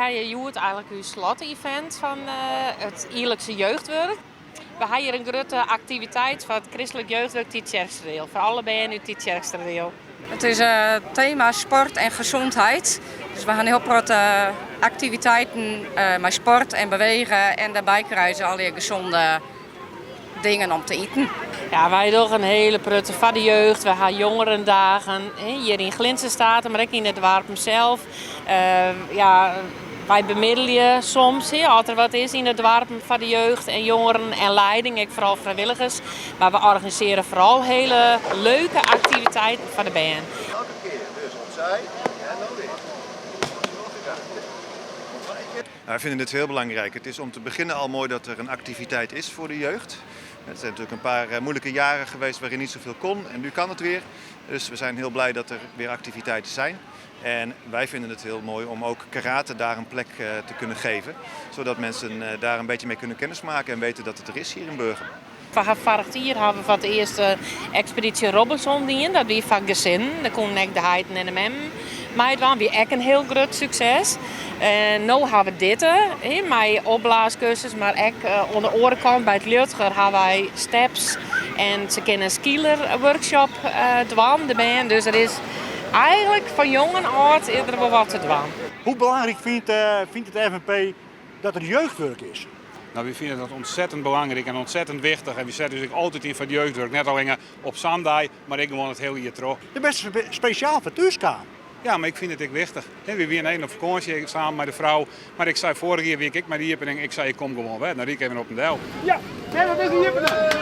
hawwe hjoed eigenlik ús slot-event fan it jierlikse jeugdwurk. We hawwe hjir in grutte aktiviteit foar it kristlik jeugdwurk Tytsjerksteradiel, foar alle bern út Tytsjerksteradiel. It is tema sport en gezondheid. Dus we hawwe in hiel protte aktiviteiten mei sport en bewege en dêrby krije se allegear gezonde dingen om te iten. Ja, wy dogge in hiele protte foar de jeugd. We hawwe jongerendagen hjir yn Glinsterstate, mar ek yn it doarpen sels. Ja, wy bemiddelje soms as der wat is yn it doarpen foar de jeugd en jongeren en leiding, ek foaral frijwilligers. Mar we organisearje foaral hiele leuke aktiviteiten foar de bern. Elke kear dus opsij en dan weer. Wij vinden dit heel belangrijk. Het is om te beginnen al mooi dat er een activiteit is voor de jeugd. Het zijn natuurlijk een paar moeilijke jaren geweest waarin niet zoveel kon en nu kan het weer. Dus we zijn heel blij dat er weer activiteiten zijn. En wij vinden het heel mooi om ook karate daar een plek te kunnen geven. Zodat mensen daar een beetje mee kunnen kennismaken en weten dat het er is hier in Burgum. Foarich jier hawwe we foar it earst Expeditie Robinson dien. Dat wie foar gesinnen. Dêr koenen ek de heiten en de memmen meidwaan. Wie ek in hiel grut sukses. En no hawwe we dit mei opblaaskussens, mar ek oan de oare kant by it Liudger hawwe wy steps en se kinne in skeelerworkshop dwaan, de bern. Dus der is eigenlik fan jong en âld is der wol wat te dwaan. Hoe belangryk fynt fynt it FNP dat der jeugdwurk is? No, wy fine dat ûntsettend belangryk en ûntsettend wichtich. En wy sette ús ek altyd yn foar it jeugdwurk. Net allinne op sa'n dei, mar ek gewoan it hiele jier troch. Do bist spesjaal foar thús kaam. Ja, mar ik fyn it ek wichtich. Wy wiene even op fakânsje samen mei de frou. Mar ik sei, foarich jier wie ik ek mei de iepening. Ik sei, ik kom gewoan wer. Dan rie ik even op en del. Ja, en dat is de iepening.